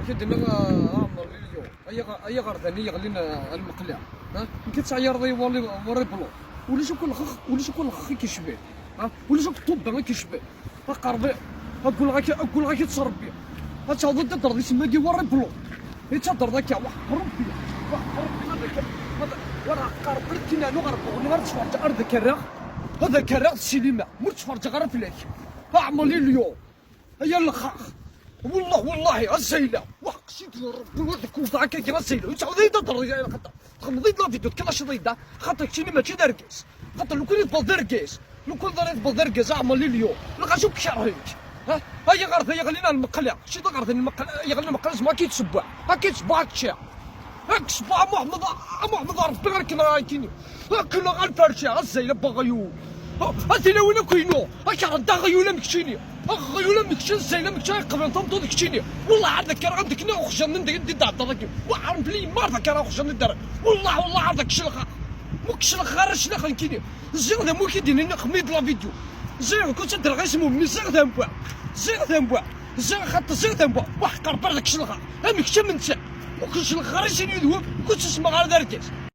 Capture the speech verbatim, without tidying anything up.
Ad d-nniɣ, ah, Ɛmer Lilyo, ay aɣ-, ay aɣerdan i yeɣlin, ah, a lmeqla. Ha? Nekk ad teɛyareḍ ay wari, wari blu. Ulac akk lxex, ulac akk lxex i k-icban. Ha? Ulac akk ṭṭubba i k-icban. Aqerbi, aggulɣ-ak, aggulɣ-ak ad ttrebbi. Ad tɛawdeḍ ad d-terreḍ isem-agi wari blu. Ad tadreḍ akka, waḥ Rebbi, waḥ Rebbi, ad akka, ad, wara aqerbi, ad k-inɛnu ɣer Rebbi, ɣer ttferǧ, ar d ak-rreɣ, ad ak-rreɣ d silima, ma ur ttferǧeɣ ara fell-ak. Ɛmer Lilyo. Ay a lxax. Wellah, wallahi, a Zayla. Waḥ, qsid n Rebbi, ur d-kewteɣ akka, a Zayla. Ur ttɛawed ad yi-d-hedreḍ, ya lxaṭer. Txedmeḍ-iyi-d la vidéo, tkelleɣ cḍi da. Xaṭer keččini mačči d argaz. Xaṭer lukan i tebɣeḍ d argaz. Lukan ẓriɣ tebɣeḍ d argaz, a Ɛmer Lilyo. Lɣaci akk kerhen-k. Ha? Ay aɣerda yeɣlin ar lmeqla. Kečči d aɣerda n lmeqla, yeɣlin ar lmeqla, zma ad k-id-sebbaɣ. Ad k-id-sebbaɣ, ad k-ččiɣ. Ad k-sebbaɣ, a Muḥemmed, a Muḥemmed, a Rebbi ɣer-k neɣ akini. Aql-aɣ ar lferca, a Zayla, a aɣyul. A tilawin akk inu. Ad k-rreḍ d aɣyul am keččini. Aɣyul am kečči, a Zayla, am kečči, ay qeblen tameṭṭut d keččini. Wellah ar d ak-rreɣ, ad k-nniɣ uxjan n deg d-tɛeddaḍ akkin. Wa ɛerren fell-i yemma ar d ak-rreɣ uxjan n dara. Wellah, wellah, ar d ak-celxeɣ. Ma k-celxeɣ ara, celxen kini. Ẓriɣ d amu k-id-inin, xmi-d la vidéo. Ẓriɣ kutt ad d-rreɣ isem-im, ẓriɣ d amwa. Ẓriɣ d amwa. Ẓriɣ xaṭer, ẓriɣ d amwa. Waḥ, qerb ar d ak-celxeɣ. Am kečč am netta. Ma k-celxeɣ ara sin yid-wen, kutt ismeɣ ara d argaz.